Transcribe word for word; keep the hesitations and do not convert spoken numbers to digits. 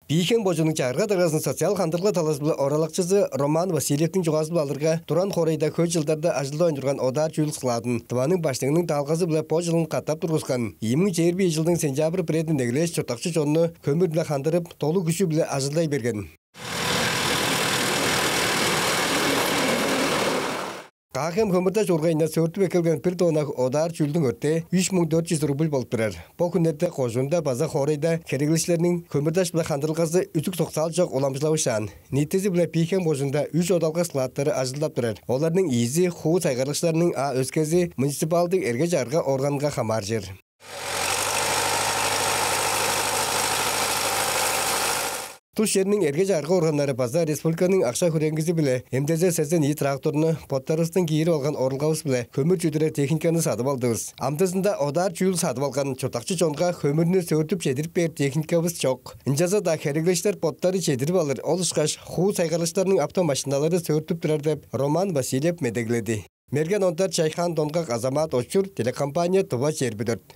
Бии-Хем кожууннуң чагырга даргазының социал хандырылга талазы-биле оралакчызы Роман Васильевтиң чугаазы-биле алырга, турган хоорайда хөй чылдарда ажылдап ынчурган одаар чүүл складын Тываның Баштыңының даалгазы-биле бо чылын катап тургускан. Ийи муң чээрби ийи чылдың сентябрь бирээден эгелээш чурттакчы чонну хөмүр-биле хандырып, долу күжү-биле ажылдай берген. Каа-Хем хөмүр-даш уургайындан сөөртүп эккелген бир тонна одаар чүүлдүң өртээ үч муң дөрт чүс рубль болуп турар. Бо хүннерде кожуунда база хоорайда хереглекчилерниң хөмүр-даш-биле хандырылгазы үзүк-соксаал чок уламчылавышаан. Ниитизи-биле Бии-Хем кожуунда үш одалга складтары ажылдап турар. Оларның ийизи хуу сайгарлыкчыларның, а өскези муниципалдыг эрге-чагырга органынга хамааржыр. Тус черниң эрге-чагырга органнары база республиканың акша-хүреңгизи-биле МТЗ сезен ийи тракторну, боттарывыстың киирип алган орулгавыс-биле хөмүр чүдүрер техниканы садып алдывыс. Амдызында одаар чүүл садып алган чурттакчы чонга хөмүрнү сөөртүп чедирип бээр техникавыс чок. Ынчалза-даа хереглекчилер боттары чедирип алыр, ол ышкаш хуу сайгарлыкчыларның автомашиналары сөөртүп турар деп Роман Васильев медегледи. Мерген Ондар, Чайхаан Донгак, Азамат Очур, телекомпания «Тыва чээрби дөрт».